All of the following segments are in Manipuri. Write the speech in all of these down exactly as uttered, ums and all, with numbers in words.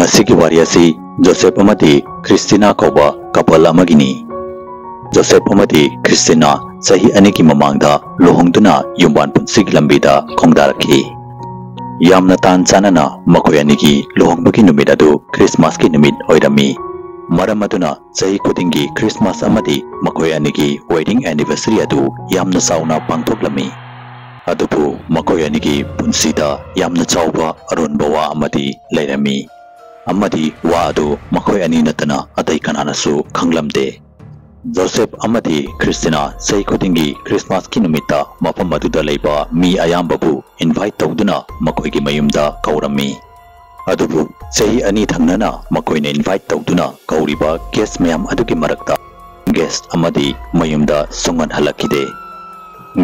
ꯑꯁꯤꯒꯤ ꯋꯥꯔꯤ ꯑꯁꯤ ꯖꯣꯁꯦꯐ ꯑꯃꯗꯤ ꯈ꯭ꯔꯤꯁꯇꯤꯅꯥ ꯀꯧꯕ ꯀꯄꯜ ꯑꯃꯒꯤꯅꯤ꯫ ꯖꯣꯁꯦꯐ ꯑꯃꯗꯤ ꯈ꯭ꯔꯤꯁꯇꯤꯅꯥ ꯆꯍꯤ ꯑꯅꯤꯒꯤ ꯃꯃꯥꯡꯗ ꯂꯨꯍꯣꯡꯗꯨꯅ ꯌꯨꯝꯕꯥꯟ ꯄꯨꯟꯁꯤꯒꯤ ꯂꯝꯕꯤꯗ ꯈꯣꯡꯗꯥꯔꯛꯈꯤ꯫ ꯌꯥꯝꯅ ꯇꯥꯟ ꯆꯥꯅꯅ ꯃꯈꯣꯏ ꯑꯅꯤꯒꯤ ꯂꯨꯍꯣꯡꯕꯒꯤ ꯅꯨꯃꯤꯠ ꯑꯗꯨ ꯈ꯭ꯔꯤꯁꯃꯥꯁꯀꯤ ꯅꯨꯃꯤꯠ ꯑꯣꯏꯔꯝꯃꯤ꯫ ꯃꯔꯝ ꯑꯗꯨꯅ ꯆꯍꯤ ꯈꯨꯗꯤꯡꯒꯤ ꯈ꯭ꯔꯤꯁꯃꯥꯁ ꯑꯃꯗꯤ ꯃꯈꯣꯏ ꯑꯅꯤꯒꯤ wedding anniversary ꯑꯗꯨ ꯌꯥꯝꯅ ꯆꯥꯎꯅ ꯄꯥꯡꯊꯣꯛꯂꯝꯃꯤ꯫ ꯑꯗꯨꯕꯨ ꯃꯈꯣꯏ ꯑꯅꯤꯒꯤ ꯄꯨꯟꯁꯤꯗ ꯌꯥꯝꯅ ꯆꯥꯎꯕ ꯑꯔꯣꯟꯕ ꯋꯥ ꯑꯃꯗꯤ ꯂꯩꯔꯝꯃꯤ, ꯑꯃꯗꯤ ꯋꯥ ꯑꯗꯨ ꯃꯈꯣꯏ ꯑꯅꯤ ꯅꯠꯇꯅ ꯑꯇꯩ ꯀꯅꯥꯅꯁꯨ ꯈꯪꯂꯝꯗꯦ꯫ ꯖꯣꯁꯦꯐ ꯑꯃꯗꯤ ꯈ꯭ꯔꯤꯁꯇꯤꯅꯥ ꯆꯍꯤ ꯈꯨꯗꯤꯡꯒꯤ ꯈ꯭ꯔꯤꯁꯃꯥꯁꯀꯤ ꯅꯨꯃꯤꯠꯇ ꯃꯐꯝ ꯑꯗꯨꯗ ꯂꯩꯕ ꯃꯤ ꯑꯌꯥꯝꯕꯕꯨ invite ꯇꯧꯗꯨꯅ ꯃꯈꯣꯏꯒꯤ ꯃꯌꯨꯝꯗ ꯀꯧꯔꯝꯃꯤ꯫ ꯑꯗꯨꯕꯨ ꯆꯍꯤ ꯑꯅꯤ ꯊꯪꯅꯅ ꯃꯈꯣꯏꯅ invite ꯇꯧꯗꯨꯅ ꯀꯧꯔꯤꯕ guest ꯃꯌꯥꯝ ꯑꯗꯨꯒꯤ ꯃꯔꯛꯇ guest ꯑꯃꯗꯤ ꯃꯌꯨꯝꯗ ꯁꯨꯡꯍꯟ ꯍꯜꯂꯛꯈꯤꯗꯦ꯫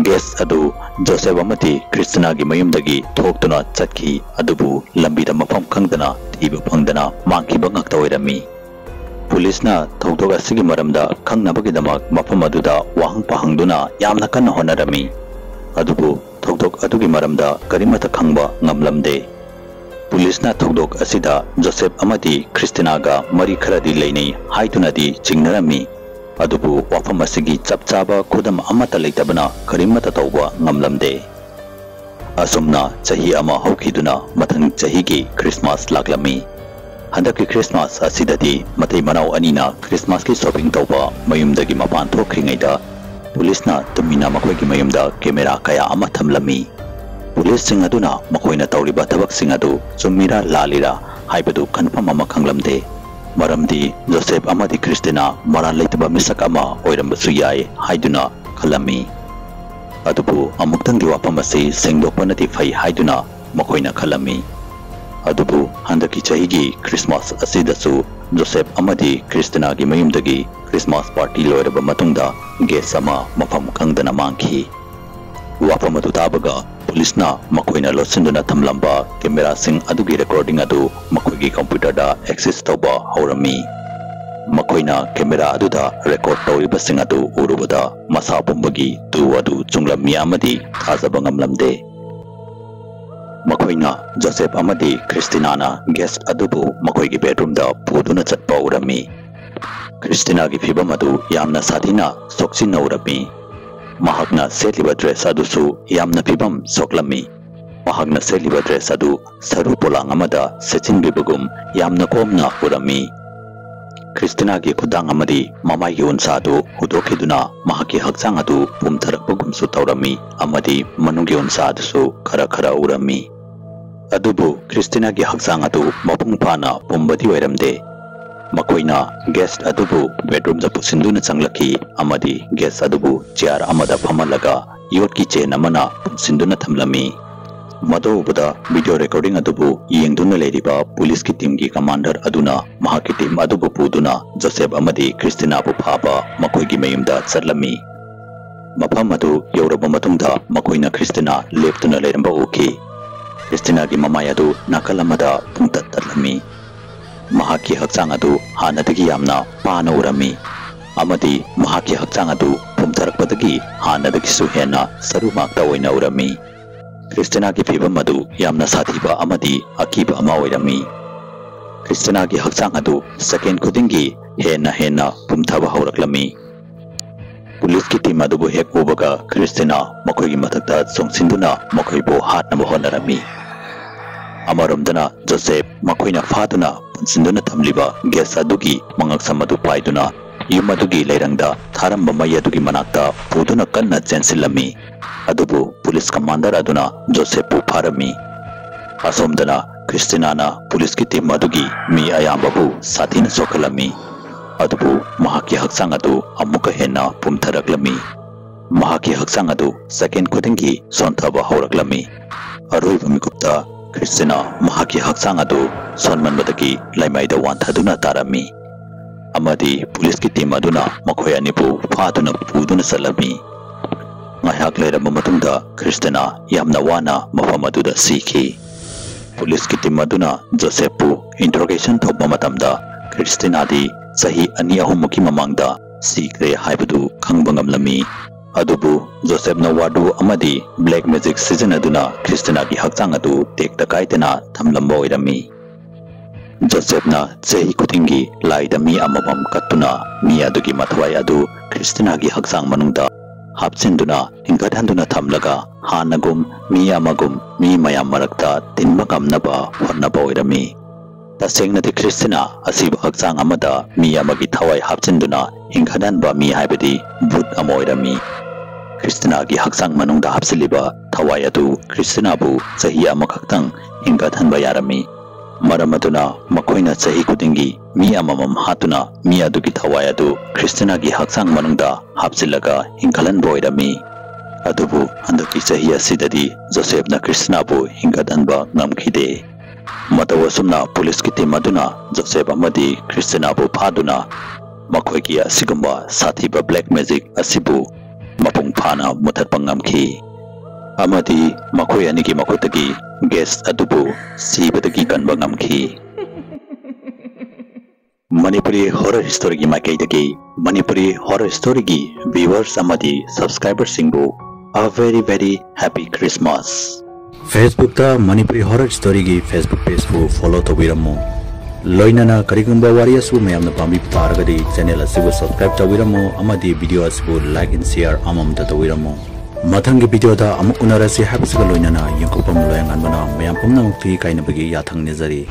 Guest ꯑꯗꯨ ꯖꯣꯁꯦꯐ ꯑꯃꯗꯤ ꯈ꯭ꯔꯤꯁꯇꯤꯅꯥꯒꯤ ꯃꯌꯨꯝꯗꯒꯤ ꯊꯣꯛꯇꯨꯅ ꯆꯠꯈꯤ, ꯑꯗꯨꯕꯨ ꯂꯝꯕꯤꯗ ꯃꯐꯝ ꯈꯪꯗꯅ ꯊꯤꯕ ꯐꯪꯗꯅ ꯃꯥꯡꯈꯤꯕ ꯉꯥꯛꯇ ꯑꯣꯏꯔꯝꯃꯤ꯫ ꯄꯨꯂꯤꯁꯅ ꯊꯧꯗꯣꯛ ꯑꯁꯤꯒꯤ ꯃꯔꯝꯗ ꯈꯪꯅꯕꯒꯤꯗꯃꯛ ꯃꯐꯝ ꯑꯗꯨꯗ ꯋꯥꯍꯪ ꯄꯥꯍꯪꯗꯨꯅ ꯌꯥꯝꯅ ꯀꯟꯅ ꯍꯣꯠꯅꯔꯝꯃꯤ, ꯑꯗꯨꯕꯨ ꯊꯧꯗꯣꯛ ꯑꯗꯨꯒꯤ ꯃꯔꯝꯗ ꯀꯔꯤꯃꯠꯇ ꯈꯪꯕ ꯉꯝꯂꯝꯗꯦ꯫ ꯄꯨꯂꯤꯁꯅ ꯊꯧꯗꯣꯛ ꯑꯁꯤꯗ ꯖꯣꯁꯦꯐ ꯑꯃꯗꯤ ꯈ꯭ꯔꯤꯁꯇꯤꯅꯥꯒ ꯃꯔꯤ ꯈꯔꯗꯤ ꯂꯩꯅꯩ ꯍꯥꯏꯗꯨꯅꯗꯤ ꯆꯤꯡꯅꯔꯝꯃꯤ, ꯑꯗꯨꯕꯨ ꯋꯥꯐꯝ ꯑꯁꯤꯒꯤ ꯆꯞ ꯆꯥꯕ ꯈꯨꯗꯝ ꯑꯃꯠꯇ ꯂꯩꯇꯕꯅ ꯀꯔꯤꯃꯠꯇ ꯇꯧꯕ ꯉꯝꯂꯝꯗꯦ꯫ ꯑꯁꯨꯝꯅ ꯆꯍꯤ ꯑꯃ ꯍꯧꯈꯤꯗꯨꯅ ꯃꯊꯪ ꯆꯍꯤꯒꯤ ꯈ꯭ꯔꯤꯁꯃꯥꯁ ꯂꯥꯛꯂꯝꯃꯤ꯫ ꯍꯟꯗꯛꯀꯤ ꯈ꯭ꯔꯤꯁꯃꯥꯁ ꯑꯁꯤꯗꯗꯤ ꯃꯇꯩ ꯃꯅꯥꯎ ꯑꯅꯤꯅ ꯈ꯭ꯔꯤꯁꯃꯥꯁꯀꯤ shopping ꯇꯧꯕ ꯃꯌꯨꯝꯗꯒꯤ ꯃꯄꯥꯟ ꯊꯣꯛꯈ꯭ꯔꯤꯉꯩꯗ ꯄꯨꯂꯤꯁꯅ ꯇꯨꯃꯤꯟꯅ ꯃꯈꯣꯏꯒꯤ ꯃꯌꯨꯝꯗ camera ꯀꯌꯥ ꯑꯃ ꯊꯝꯂꯝꯃꯤ꯫ ꯄꯨꯂꯤꯁꯁꯤꯡ ꯑꯗꯨꯅ ꯃꯈꯣꯏꯅ ꯇꯧꯔꯤꯕ ꯊꯕꯛꯁꯤꯡ ꯑꯗꯨ ꯆꯨꯝꯃꯤꯔꯥ ꯂꯥꯜꯂꯤꯔꯥ ꯍꯥꯏꯕꯗꯨ confirm ꯑꯃ ꯈꯪꯂꯝꯗꯦ꯫ ꯃꯔꯝꯗꯤ ꯖꯣꯁꯦꯐ ꯑꯃꯗꯤ ꯈ꯭ꯔꯤꯁꯇꯤꯅꯥ ꯃꯔꯥꯜ ꯂꯩꯇꯕ ꯃꯤꯁꯛ ꯑꯃ ꯑꯣꯏꯔꯝꯕꯁꯨ ꯌꯥꯏ ꯍꯥꯏꯗꯨꯅ ꯈꯜꯂꯝꯃꯤ꯫ ꯑꯗꯨꯕꯨ ꯑꯃꯨꯛꯇꯪꯗꯤ ꯋꯥꯐꯝ ꯑꯁꯤ ꯁꯦꯡꯗꯣꯛꯄꯅꯗꯤ ꯐꯩ ꯍꯥꯏꯗꯨꯅ ꯃꯈꯣꯏꯅ ꯈꯜꯂꯝꯃꯤ꯫ ꯑꯗꯨꯕꯨ ꯍꯟꯗꯛꯀꯤ ꯆꯍꯤꯒꯤ ꯈ꯭ꯔꯤꯁꯃꯥꯁ ꯑꯁꯤꯗꯁꯨ ꯖꯣꯁꯦꯐ ꯑꯃꯗꯤ ꯈ꯭ꯔꯤꯁꯇꯤꯅꯥꯒꯤ ꯃꯌꯨꯝꯗꯒꯤ ꯈ꯭ꯔꯤꯁꯃꯥꯁ party ꯂꯣꯏꯔꯕ ꯃꯇꯨꯡꯗ guest ꯑꯃ ꯃꯐꯝ ꯈꯪꯗꯅ ꯃꯥꯡꯈꯤ꯫ ꯋꯥꯐꯝ ꯑꯗꯨ ꯇꯥꯕꯒ ꯄꯨꯂꯤꯁꯅ ꯃꯈꯣꯏꯅ ꯂꯣꯠꯁꯤꯟꯗꯨꯅ ꯊꯝꯂꯝꯕ cameraꯁꯤꯡ ꯑꯗꯨꯒꯤ recording ꯑꯗꯨ ꯃꯈꯣꯏꯒꯤ computerꯗ access ꯇꯧꯕ ꯍꯧꯔꯝꯃꯤ꯫ ꯃꯈꯣꯏꯅ camera ꯑꯗꯨꯗ record ꯇꯧꯔꯤꯕꯁꯤꯡ ꯑꯗꯨ ꯎꯔꯨꯕꯗ ꯃꯁꯥ ꯄꯨꯝꯕꯒꯤ ꯇꯨ ꯑꯗꯨ ꯆꯨꯡꯂꯝꯃꯤ ꯑꯃꯗꯤ ꯊꯥꯖꯕ ꯉꯝꯂꯝꯗꯦ꯫ ꯃꯈꯣꯏꯅ ꯖꯣꯁꯦꯐ ꯑꯃꯗꯤ ꯈ꯭ꯔꯤꯁꯇꯤꯅꯥꯅ ꯒꯦꯁ ꯑꯗꯨꯕꯨ ꯃꯈꯣꯏꯒꯤ ꯕꯦꯗꯔꯨꯝꯗ ꯄꯨꯗꯨꯅ ꯆꯠꯄ ꯎꯔꯝꯃꯤ꯫ ꯈ꯭ꯔꯤꯁꯇꯤꯅꯥꯒꯤ ꯐꯤꯚꯝ ꯑꯗꯨ ꯌꯥꯝꯅ ꯁꯥꯊꯤꯅ ꯁꯣꯛꯆꯤꯟꯅ ꯎꯔꯝꯃꯤ꯫ ꯃꯍꯥꯛꯅ ꯁꯦꯠꯂꯤꯕ ꯗ꯭ꯔꯦꯁ ꯑꯗꯨꯁꯨ ꯌꯥꯝꯅ ꯐꯤꯚꯝ ꯁꯣꯛꯂꯝꯃꯤ꯫ ꯃꯍꯥꯛꯅ ꯁꯦꯠꯂꯤꯕ ꯗ꯭ꯔꯦꯁ ꯑꯗꯨ ꯁꯔꯨ ꯄꯣꯂꯥꯡ ꯑꯃꯗ ꯁꯦꯠꯆꯤꯟꯕꯤꯕꯒꯨꯝ ꯌꯥꯝꯅ ꯀꯣꯝꯅ ꯎꯔꯝꯃꯤ꯫ ꯈ꯭ꯔꯤꯁꯇꯤꯅꯥꯒꯤ ꯈꯨꯗꯥꯡ ꯑꯃꯗꯤ ꯃꯃꯥꯏꯒꯤ ꯎꯟꯁꯥ ꯑꯗꯨ ꯍꯨꯗꯣꯛꯈꯤꯗꯨꯅ ꯃꯍꯥꯛꯀꯤ ꯍꯛꯆꯥꯡ ꯑꯗꯨ ꯄꯨꯝꯊꯔꯛꯄꯒꯨꯝꯁꯨ ꯇꯧꯔꯝꯃꯤ ꯑꯃꯗꯤ ꯃꯅꯨꯡꯒꯤ ꯎꯟꯁꯥ ꯑꯗꯨꯁꯨ ꯈꯔ ꯈꯔ ꯎꯔꯝꯃꯤ꯫ ꯑꯗꯨꯕꯨ ꯈ꯭ꯔꯤꯁꯇꯤꯅꯥꯒꯤ ꯍꯛꯆꯥꯡ ꯑꯗꯨ ꯃꯄꯨꯡ ꯐꯥꯅ ꯄꯨꯝꯕꯗꯤ ꯑꯣꯏꯔꯝꯗꯦ꯫ ꯃꯈꯣꯏꯅ ꯒꯦꯁ ꯑꯗꯨꯕꯨ ꯕꯦꯗꯔꯨꯝꯗ ꯄꯨꯁꯤꯟꯗꯨꯅ ꯆꯪꯂꯛꯈꯤ ꯑꯃꯗꯤ ꯒꯦꯁ ꯑꯗꯨꯕꯨ ꯆꯤꯌꯥꯔ ꯑꯃꯗ ꯐꯝꯍꯜꯂꯒ ꯌꯣꯠꯀꯤ ꯆꯦꯟ ꯑꯃꯅ ꯄꯨꯟꯁꯤꯟꯗꯨꯅ ꯊꯝꯂꯝꯃꯤ꯫ ꯃꯗꯨ ꯎꯕꯗ ꯚꯤꯗꯤꯑꯣ ꯔꯦꯀꯣꯔꯗꯤꯡ ꯑꯗꯨꯕꯨ ꯌꯦꯡꯗꯨꯅ ꯂꯩꯔꯤꯕ ꯄꯨꯂꯤꯁꯀꯤ ꯇꯤꯝꯒꯤ ꯀꯃꯥꯟꯗꯔ ꯑꯗꯨꯅ ꯃꯍꯥꯛꯀꯤ ꯇꯤꯝ ꯑꯗꯨꯕꯨ ꯄꯨꯗꯨꯅ ꯖꯣꯁꯦꯐ ꯑꯃꯗꯤ ꯈ꯭ꯔꯤꯁꯇꯤꯅꯥꯕꯨ ꯐꯥꯕ ꯃꯈꯣꯏꯒꯤ ꯃꯌꯨꯝꯗ ꯆꯠꯂꯝꯃꯤ꯫ ꯃꯐꯝ ꯑꯗꯨ ꯌꯧꯔꯕ ꯃꯇꯨꯡꯗ ꯃꯈꯣꯏꯅ ꯈ꯭ꯔꯤꯁꯇꯤꯅꯥ ꯂꯦꯞꯇꯨꯅ ꯂꯩꯔꯝꯕ ꯎꯈꯤ꯫ ꯈ꯭ꯔꯤꯁꯇꯤꯅꯥꯒꯤ ꯃꯃꯥꯏ ꯑꯗꯨ ꯅꯥꯀꯜ ꯑꯃꯗ ꯄꯨꯡꯇꯠ ꯇꯠꯂꯝꯃꯤ꯫ ꯃꯍꯥꯛꯀꯤ ꯍꯛꯆꯥꯡ ꯑꯗꯨ ꯍꯥꯟꯅꯗꯒꯤ ꯌꯥꯝꯅ ꯄꯥꯅ ꯎꯔꯝꯃꯤ ꯑꯃꯗꯤ ꯃꯍꯥꯛꯀꯤ ꯍꯛꯆꯥꯡ ꯑꯗꯨ ꯄꯨꯝꯊꯔꯛꯄꯗꯒꯤ ꯍꯥꯟꯅꯗꯒꯤꯁꯨ ꯍꯦꯟꯅ ꯁꯔꯨ ꯉꯥꯛꯇ ꯑꯣꯏꯅ ꯎꯔꯝꯃꯤ꯫ ꯈ꯭ꯔꯤꯁꯇꯤꯅꯥꯒꯤ ꯐꯤꯚꯝ ꯑꯗꯨ ꯌꯥꯝꯅ ꯁꯥꯊꯤꯕ ꯑꯃꯗꯤ ꯑꯀꯤꯕ ꯑꯃ ꯑꯣꯏꯔꯝꯃꯤ꯫ ꯈ꯭ꯔꯤꯁꯇꯤꯅꯥꯒꯤ ꯍꯛꯆꯥꯡ ꯑꯗꯨ ꯁꯦꯀꯦꯟ ꯈꯨꯗꯤꯡꯒꯤ ꯍꯦꯟꯅ ꯍꯦꯟꯅ ꯄꯨꯝꯊꯕ ꯍꯧꯔꯛꯂꯝꯃꯤ꯫ ꯄꯨꯂꯤꯁꯀꯤ ꯇꯤꯝ ꯑꯗꯨꯕꯨ ꯍꯦꯛ ꯎꯕꯒ ꯈ꯭ꯔꯤꯁꯇꯤꯅꯥ ꯃꯈꯣꯏꯒꯤ ꯃꯊꯛꯇ ꯆꯣꯡꯁꯤꯟꯗꯨꯅ ꯃꯈꯣꯏꯕꯨ ꯍꯥꯠꯅꯕ ꯍꯣꯠꯅꯔꯝꯃꯤ꯫ ꯑꯃꯔꯣꯝꯗꯅ ꯖꯣꯁꯦꯐ ꯃꯈꯣꯏꯅ ꯐꯥꯗꯨꯅ ꯄꯨꯟꯁꯤꯟꯗꯨꯅ ꯊꯝꯂꯤꯕ ꯒꯦꯁ ꯑꯗꯨꯒꯤ ꯃꯉꯛꯁꯝ ꯑꯗꯨ ꯄꯥꯏꯗꯨꯅ ꯌꯨꯝ ꯑꯗꯨꯒꯤ ꯂꯩꯔꯪꯗ ꯊꯥꯔꯝꯕ ꯃꯩ ꯑꯗꯨꯒꯤ ꯃꯅꯥꯛꯇ ꯄꯨꯗꯨꯅ ꯀꯟꯅ ꯆꯦꯟꯁꯤꯜꯂꯝꯃꯤ꯫ ꯑꯗꯨꯕꯨ ꯄꯨꯂꯤꯁ ꯀꯃꯥꯟꯗꯔ ꯑꯗꯨꯅ ꯖꯣꯁꯦꯐꯄꯨ ꯐꯥꯔꯝꯃꯤ꯫ ꯑꯁꯣꯝꯗꯅ ꯈ꯭ꯔꯤꯁꯇꯤꯅꯥꯅ ꯄꯨꯂꯤꯁꯀꯤ ꯇꯤꯝ ꯑꯗꯨꯒꯤ ꯃꯤ ꯑꯌꯥꯝꯕꯕꯨ ꯁꯥꯊꯤꯅ ꯁꯣꯛꯍꯜꯂꯝꯃꯤ꯫ ꯑꯗꯨꯕꯨ ꯃꯍꯥꯛꯀꯤ ꯍꯛꯆꯥꯡ ꯑꯗꯨ ꯑꯃꯨꯛꯀ ꯍꯦꯟꯅ ꯄꯨꯝꯊꯔꯛꯂꯝꯃꯤ꯫ ꯃꯍꯥꯛꯀꯤ ꯍꯛꯆꯥꯡ ꯑꯗꯨ ꯁꯦꯀꯦꯟ ꯈꯨꯗꯤꯡꯒꯤ ꯁꯣꯟꯊꯕ ꯍꯧꯔꯛꯂꯝꯃꯤ꯫ ꯑꯔꯣꯏꯕ ꯃꯤꯀꯨꯞꯇ ꯈ꯭ꯔꯤꯁꯇꯤꯅꯥ ꯃꯍꯥꯛꯀꯤ ꯍꯛꯆꯥꯡ ꯑꯗꯨ ꯁꯣꯟꯃꯟꯕꯗꯒꯤ ꯂꯩꯃꯥꯏꯗ ꯋꯥꯟꯊꯗꯨꯅ ꯇꯥꯔꯝꯃꯤ ꯑꯃꯗꯤ ꯄꯨꯂꯤꯁꯀꯤ ꯇꯤꯝ ꯑꯗꯨꯅ ꯃꯈꯣꯏ ꯑꯅꯤꯕꯨ ꯐꯥꯗꯨꯅ ꯄꯨꯗꯨꯅ ꯆꯠꯂꯝꯃꯤ꯫ ꯉꯥꯏꯍꯥꯛ ꯂꯩꯔꯕ ꯃꯇꯨꯡꯗ ꯈ꯭ꯔꯤꯁꯇꯤꯅꯥ ꯌꯥꯝꯅ ꯋꯥꯅ ꯃꯐꯝ ꯑꯗꯨꯗ ꯁꯤꯈꯤ꯫ ꯄꯨꯂꯤꯁꯀꯤ ꯇꯤꯝ ꯑꯗꯨꯅ ꯖꯣꯁꯦꯐꯄꯨ ꯏꯟꯇꯔꯣꯒꯦꯁꯟ ꯇꯧꯕ ꯃꯇꯝꯗ ꯈ꯭ꯔꯤꯁꯇꯤꯅꯥꯗꯤ ꯆꯍꯤ ꯑꯅꯤ ꯑꯍꯨꯝꯃꯨꯛꯀꯤ ꯃꯃꯥꯡꯗ ꯁꯤꯈ꯭ꯔꯦ ꯍꯥꯏꯕꯗꯨ ꯈꯪꯕ ꯉꯝꯂꯝꯃꯤ꯫ ꯑꯗꯨꯕꯨ ꯖꯣꯁꯦꯞꯅ ꯋꯥꯗꯨ ꯑꯃꯗꯤ black magic ꯁꯤꯖꯤꯟꯅꯗꯨꯅ ꯈ꯭ꯔꯤꯁꯇꯤꯅꯥꯒꯤ ꯍꯛꯆꯥꯡ ꯑꯗꯨ ꯇꯦꯛꯇ ꯀꯥꯏꯗꯅ ꯊꯝꯂꯝꯕ ꯑꯣꯏꯔꯝꯃꯤ꯫ ꯖꯣꯁꯦꯞꯅ ꯆꯍꯤ ꯈꯨꯗꯤꯡꯒꯤ ꯂꯥꯏꯗ ꯃꯤ ꯑꯃꯃꯝ ꯀꯠꯇꯨꯅ ꯃꯤ ꯑꯗꯨꯒꯤ ꯃꯊꯋꯥꯏ ꯑꯗꯨ ꯈ꯭ꯔꯤꯁꯇꯤꯅꯥꯒꯤ ꯍꯛꯆꯥꯡ ꯃꯅꯨꯡꯗ ꯍꯥꯞꯆꯤꯟꯗꯨꯅ ꯍꯤꯡꯒꯠꯍꯟꯗꯨꯅ ꯊꯝꯂꯒ ꯍꯥꯟꯅꯒꯨꯝ ꯃꯤ ꯑꯃꯒꯨꯝ ꯃꯤ ꯃꯌꯥꯝ ꯃꯔꯛꯇ ꯇꯤꯟꯕ ꯉꯝꯅꯕ ꯍꯣꯠꯅꯕ ꯑꯣꯏꯔꯝꯃꯤ꯫ ꯇꯁꯦꯡꯅꯗꯤ ꯈ꯭ꯔꯤꯁꯇꯤꯅꯥ ꯑꯁꯤꯕ ꯍꯛꯆꯥꯡ ꯑꯃꯗ ꯃꯤ ꯑꯃꯒꯤ ꯊꯋꯥꯏ ꯍꯥꯞꯆꯤꯟꯗꯨꯅ ꯍꯤꯡꯒꯠꯍꯟꯕ ꯃꯤ ꯍꯥꯏꯕꯗꯤ ꯚꯨꯠ ꯑꯃ ꯑꯣꯏꯔꯝꯃꯤ꯫ ꯈ꯭ꯔꯤꯁꯇꯤꯅꯥꯒꯤ ꯍꯛꯆꯥꯡ ꯃꯅꯨꯡꯗ ꯍꯥꯞꯆꯤꯜꯂꯤꯕ ꯊꯋꯥꯏ ꯑꯗꯨ ꯈ꯭ꯔꯤꯁꯇꯤꯅꯥꯕꯨ ꯆꯍꯤ ꯑꯃꯈꯛꯇꯪ ꯍꯤꯡꯒꯠꯍꯟꯕ ꯌꯥꯔꯝꯃꯤ꯫ ꯃꯔꯝ ꯑꯗꯨꯅ ꯃꯈꯣꯏꯅ ꯆꯍꯤ ꯈꯨꯗꯤꯡꯒꯤ ꯃꯤ ꯑꯃꯃꯝ ꯍꯥꯠꯇꯨꯅ ꯃꯤ ꯑꯗꯨꯒꯤ ꯊꯋꯥꯏ ꯑꯗꯨ ꯈ꯭ꯔꯤꯁꯇꯤꯅꯥꯒꯤ ꯍꯛꯆꯥꯡ ꯃꯅꯨꯡꯗ ꯍꯥꯞꯆꯤꯜꯂꯒ ꯍꯤꯡꯒꯠꯍꯟꯕ ꯑꯣꯏꯔꯝꯃꯤ꯫ ꯑꯗꯨꯕꯨ ꯍꯟꯗꯛꯀꯤ ꯆꯍꯤ ꯑꯁꯤꯗꯗꯤ ꯖꯣꯁꯦꯐꯅ ꯈ꯭ꯔꯤꯁꯇꯤꯅꯥꯕꯨ ꯍꯤꯡꯒꯠꯍꯟꯕ ꯉꯝꯈꯤꯗꯦ꯫ ꯃꯇꯧ ꯑꯁꯨꯝꯅ ꯄꯨꯂꯤꯁꯀꯤ ꯇꯤꯝ ꯑꯗꯨꯅ ꯖꯣꯁꯦꯐ ꯑꯃꯗꯤ ꯈ꯭ꯔꯤꯁꯇꯤꯅꯥꯕꯨ ꯐꯥꯗꯨꯅ ꯃꯈꯣꯏꯒꯤ ꯑꯁꯤꯒꯨꯝꯕ ꯁꯥꯊꯤꯕ black magic ꯑꯁꯤꯕꯨ ꯃꯄꯨꯡ ꯐꯥꯅ ꯃꯨꯊꯠꯄ ꯉꯝꯈꯤ ꯑꯃꯗꯤ ꯃꯈꯣꯏ ꯑꯅꯤꯒꯤ ꯃꯈꯨꯠꯇꯒꯤ ꯒꯦꯁ ꯑꯗꯨꯕꯨ ꯁꯤꯕꯗꯒꯤ ꯀꯟꯕ ꯉꯝꯈꯤ꯫ ꯃꯅꯤꯄꯨꯔꯤ ꯍꯣꯔꯔ ꯁ꯭ꯇꯣꯔꯤꯒꯤ ꯃꯥꯏꯀꯩꯗꯒꯤ ꯃꯅꯤꯄꯨꯔꯤ ꯍꯣꯔꯔ ꯁ꯭ꯇꯣꯔꯤꯒꯤ ꯚ꯭ꯌꯨꯋꯔꯁ ꯑꯃꯗꯤ ꯁꯕꯁꯀ꯭ꯔꯥꯏꯕꯔꯁꯤꯡꯕꯨ a very very happy Christmas꯫ Facebook-ꯇ ꯃꯅꯤꯄꯨꯔꯤ ꯍꯣꯔꯔ ꯁ꯭ꯇꯣꯔꯤꯒꯤ Facebook page-ꯄꯨ follow ꯇꯧꯕꯤꯔꯝꯃꯨ꯫ ꯂꯣꯏꯅꯅ ꯀꯔꯤꯒꯨꯝꯕ ꯋꯥꯔꯤ ꯑꯁꯤꯕꯨ ꯃꯌꯥꯝꯅ ꯄꯥꯝꯕꯤꯕ ꯇꯥꯔꯒꯗꯤ channel ꯑꯁꯤꯕꯨ subscribe ꯇꯧꯕꯤꯔꯝꯃꯨ ꯑꯃꯗꯤ video ꯑꯁꯤꯕꯨ like and share ꯑꯃꯃꯝꯇ ꯇꯧꯕꯤꯔꯝꯃꯨ꯫ ꯃꯊꯪꯒꯤ video-ꯗ ꯑꯃꯨꯛ ꯎꯅꯔꯁꯤ ꯍꯥꯏꯕꯁꯤꯒ ꯂꯣꯏꯅꯅ ꯌꯦꯡꯊꯣꯛꯐꯝ ꯂꯣꯌꯥꯉꯥꯟꯕꯅ ꯃꯌꯥꯝ ꯄꯨꯝꯅꯃꯛꯀꯤ ꯀꯥꯏꯅꯕꯒꯤ ꯌꯥꯊꯪ ꯅꯤꯖꯔꯤ꯫